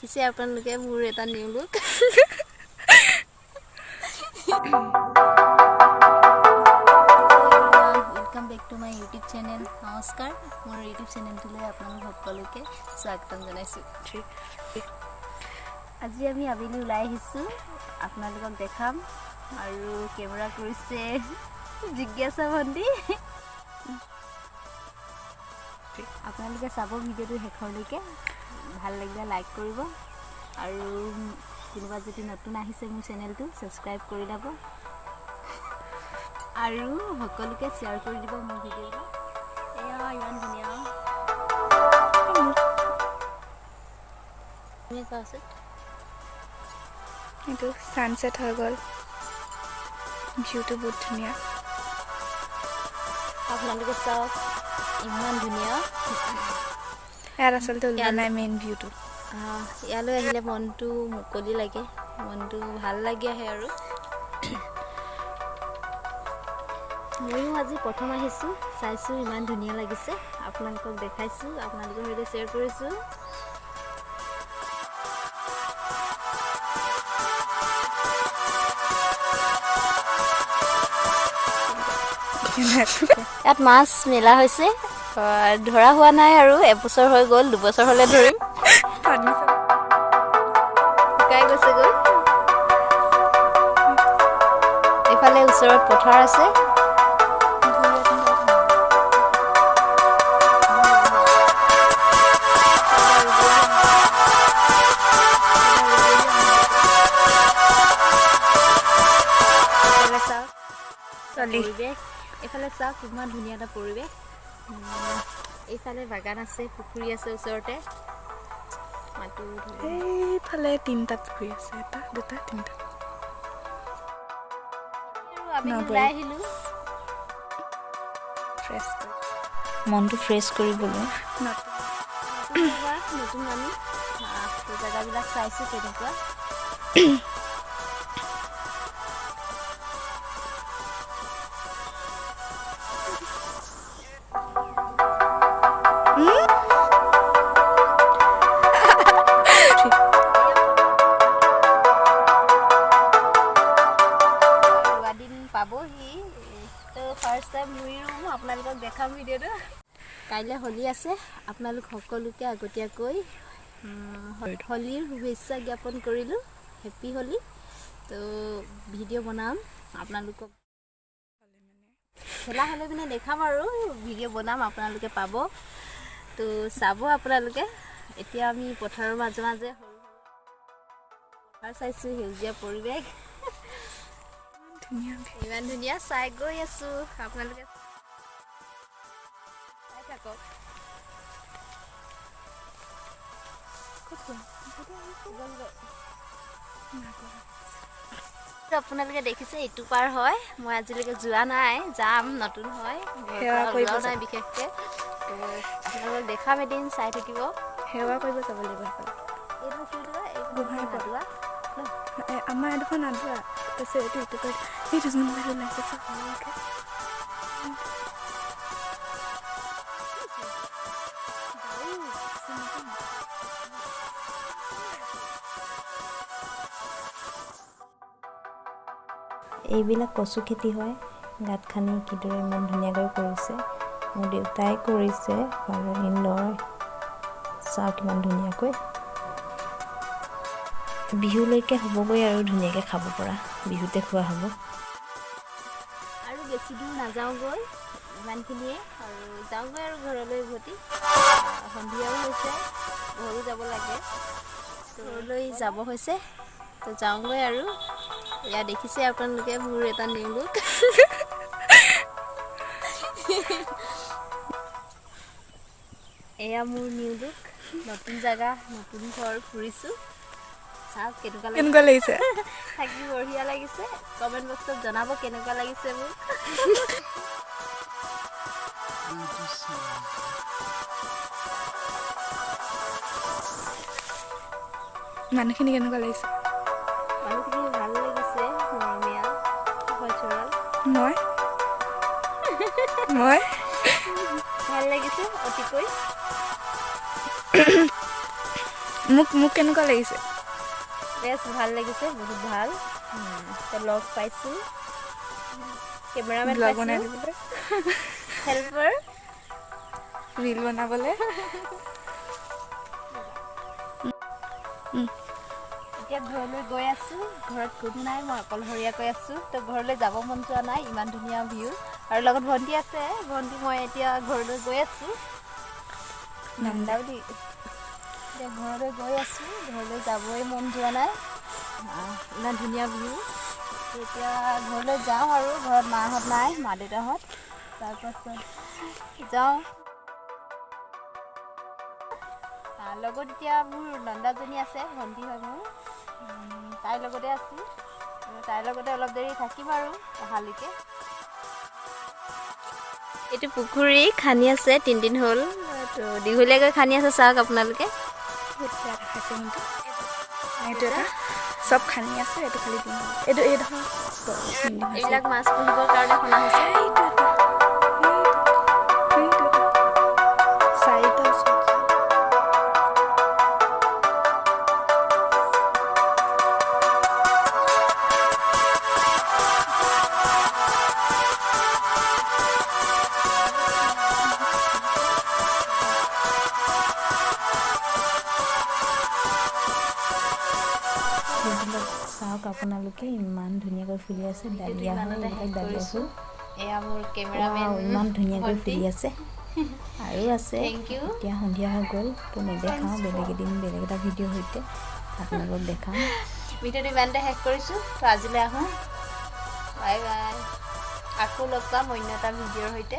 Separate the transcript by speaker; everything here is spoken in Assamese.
Speaker 1: দেখিছে আপোনালোকে মোৰ এটা new look. Welcome back to my YouTube channel. নমস্কাৰ, মোৰ ইউটিউব চেনেলটোলৈ আপোনালোক সকলোকে স্বাগতম জনাইছোঁ। আজি আমি আবেলি ওলাই আহিছোঁ, আপোনালোকক দেখাম। আৰু কেমেৰা কৰিছে জিজ্ঞাসা ভণ্টি। আপোনালোকে চাব ভিডিঅ'টো শেষলৈকে, ভাল লাগিলে লাইক কৰিব আৰু কোনোবা যদি নতুন আহিছে মোৰ চেনেলটো ছাবস্ক্ৰাইব কৰি ল'ব আৰু সকলোকে শ্বেয়াৰ কৰি দিব মোৰ ভিডিঅ'টো। এয়া ইমান ধুনীয়া।
Speaker 2: এইটো ছানছেট হৈ গ'ল, ভিউটো বহুত ধুনীয়া।
Speaker 1: আপোনালোকে চাওক ইমান ধুনীয়া।
Speaker 2: ইয়াত আচলতে ওলোৱা নাই মেইন ভিউটো।
Speaker 1: ইয়ালৈ আহিলে মনটো মুকলি লাগে, মনটো ভাল লাগি আহে। আৰু ময়ো আজি প্ৰথম আহিছোঁ, চাইছোঁ ইমান ধুনীয়া লাগিছে, আপোনালোকক দেখাইছোঁ, আপোনালোকৰ সৈতে শ্বেয়াৰ কৰিছোঁ। ইয়াত মাছ মেলা হৈছে, ধৰা হোৱা নাই আৰু এবছৰ হৈ গ'ল, দুবছৰ হ'লে ধৰিম। শুকাই গৈছেগৈ। এইফালে ওচৰত পথাৰ আছে। পৰিৱেশ এইফালে চাওক, ইমান ধুনীয়া এটা পৰিৱেশ। এইফালে বাগান আছে, পুখুৰী আছে ওচৰতে।
Speaker 2: এইফালে তিনিটা পুখুৰী আছে, এটা দুটা তিনিটা।
Speaker 1: ওলাই আহিলোঁ
Speaker 3: মনটো ফ্ৰেছ কৰিবলৈ।
Speaker 1: নতুন মানুহ, জেগাবিলাক চাইছোঁ কেনেকুৱা। পাবহি তো ফাৰ্ষ্ট টাইম মুই ৰুম, আপোনালোকক দেখাম ভিডিঅ'টো। কাইলৈ হোলী আছে, আপোনালোক সকলোকে আগতীয়াকৈ হোলীৰ শুভেচ্ছা জ্ঞাপন কৰিলোঁ। হেপী হোলী। তো ভিডিঅ' বনাম আপোনালোকক, খেলা হ'লে মানে দেখাম আৰু ভিডিঅ' বনাম, আপোনালোকে পাব, তো চাব আপোনালোকে। এতিয়া আমি পথাৰৰ মাজে মাজে সৰু পথাৰ চাইছোঁ, সেউজীয়া পৰিৱেশ ইমান ধুনীয়া। চাই গৈ আছো, আপোনালোকে চাই থাকক। আপোনালোকে দেখিছে এইটো পাৰ হয়, মই আজিলৈকে যোৱা নাই, যাম, নতুন হয়, যোৱা নাই বিশেষকে। আপোনালোকক দেখাম এদিন, চাই থাকিব।
Speaker 2: সেৱা কৰিব যাব লাগিব। আমাৰ এডোখৰ নাদোৱা, তাৰপিছত এইটো ইটো পাৰ, এই দুজন বাইদেউ ওলাইছে চাবলৈকে।
Speaker 3: এইবিলাক কচু খেতি হয়, গাঁত খান্দি কিদৰে ইমান ধুনীয়াকৈ কৰিছে। মোৰ দেউতাই কৰিছে, লয় চাওক কিমান ধুনীয়াকৈ। বিহুলৈকে হ'বগৈ আৰু ধুনীয়াকৈ খাব পৰা, বিহুতে খোৱা হ'ব।
Speaker 1: আৰু বেছি দূৰ নাযাওঁগৈ, ইমানখিনিয়ে আৰু যাওঁগৈ আৰু ঘৰলৈ উভতি। সন্ধিয়াও হৈছে, ঘৰো যাব লাগে, ঘৰলৈ যাব হৈছে, তো যাওঁগৈ আৰু। এয়া দেখিছে আপোনালোকে মোৰ এটা নিউ লুক। এয়া মোৰ নিউ লুক, নতুন জেগা, নতুন ঘৰ ফুৰিছোঁ। চাওক
Speaker 2: কেনেকুৱা লাগিছে,
Speaker 1: থাকি বঢ়িয়া লাগিছে। কমেণ্ট বক্সত জনাব কেনেকুৱা লাগিছে মোক।
Speaker 2: মানুহখিনি কেনেকুৱা লাগিছে?
Speaker 1: মানুহখিনি ভাল লাগিছে, মৰমীয়াল, সহজ সৰল।
Speaker 2: মই মই
Speaker 1: ভাল লাগিছে অতিকৈ।
Speaker 2: মোক মোক কেনেকুৱা লাগিছে?
Speaker 1: বেছ ভাল লাগিছে, বহুত ভাল। লগ পাইছোঁ, কেমেৰামেন
Speaker 2: ব্লগ বনাই দিবলৈ,
Speaker 1: হেল্পাৰ,
Speaker 2: ৰিল বনাবলৈ।
Speaker 1: এতিয়া ঘৰলৈ গৈ আছোঁ। ঘৰত কোনো নাই, মই অকলশৰীয়াকৈ আছোঁ। তো ঘৰলৈ যাব মন যোৱা নাই, ইমান ধুনীয়া ভিউ। আৰু লগত ভণ্টি আছে, ভণ্টি মই এতিয়া ঘৰলৈ গৈ আছোঁ। নন্দাৱলী এতিয়া ঘৰলৈ গৈ আছোঁ, ঘৰলৈ যাবই মন যোৱা নাই, ইমান ধুনীয়া ভিউ। এতিয়া ঘৰলৈ যাওঁ আৰু ঘৰত মাহঁত নাই, মা দেউতাহঁত, তাৰপাছত যাওঁ। লগত এতিয়া মোৰ নন্দাজনী আছে, ভণ্টি হয় মোৰ, তাইৰ লগতে আছোঁ। তাইৰ লগতে অলপ দেৰি থাকিম আৰু অহালৈকে। এইটো পুখুৰী খান্দি আছে, 3 দিন হ'ল, তো দীঘলীয়াকৈ খান্দি আছে, চাওক আপোনালোকে।
Speaker 2: বহুত বেয়া দেখাইছে কিন্তু এইটো এটা চব খান্দি আছে, এইটো খালি দিন এইটো এইডোখৰ।
Speaker 1: এইবিলাক মাছ পুহিবৰ কাৰণে খনা হৈছে।
Speaker 2: এইটো এটা, এইটো এটা, চাৰিটা ওচৰত।
Speaker 3: সেইবিলাক চাওক আপোনালোকে, ইমান ধুনীয়াকৈ ফুলি আছে। ডালিয়া হয় এইবিলাক, ডালিয়া ফুল।
Speaker 1: এয়া মোৰ কেমেৰামেন,
Speaker 3: ইমান ধুনীয়াকৈ ফুলি আছে। আৰু আছে।
Speaker 1: Thank U.
Speaker 3: এতিয়া সন্ধিয়া হৈ গ'ল, তো নেদেখাওঁ। বেলেগ এদিন বেলেগ এটা ভিডিঅ'ৰ সৈতে আপোনালোকক দেখাম।
Speaker 1: ভিডিঅ'টো ইমানতে শেষ কৰিছোঁ, তো আজিলৈ আহোঁ। বাই বাই, আকৌ লগ পাম অন্য এটা ভিডিঅ'ৰ সৈতে।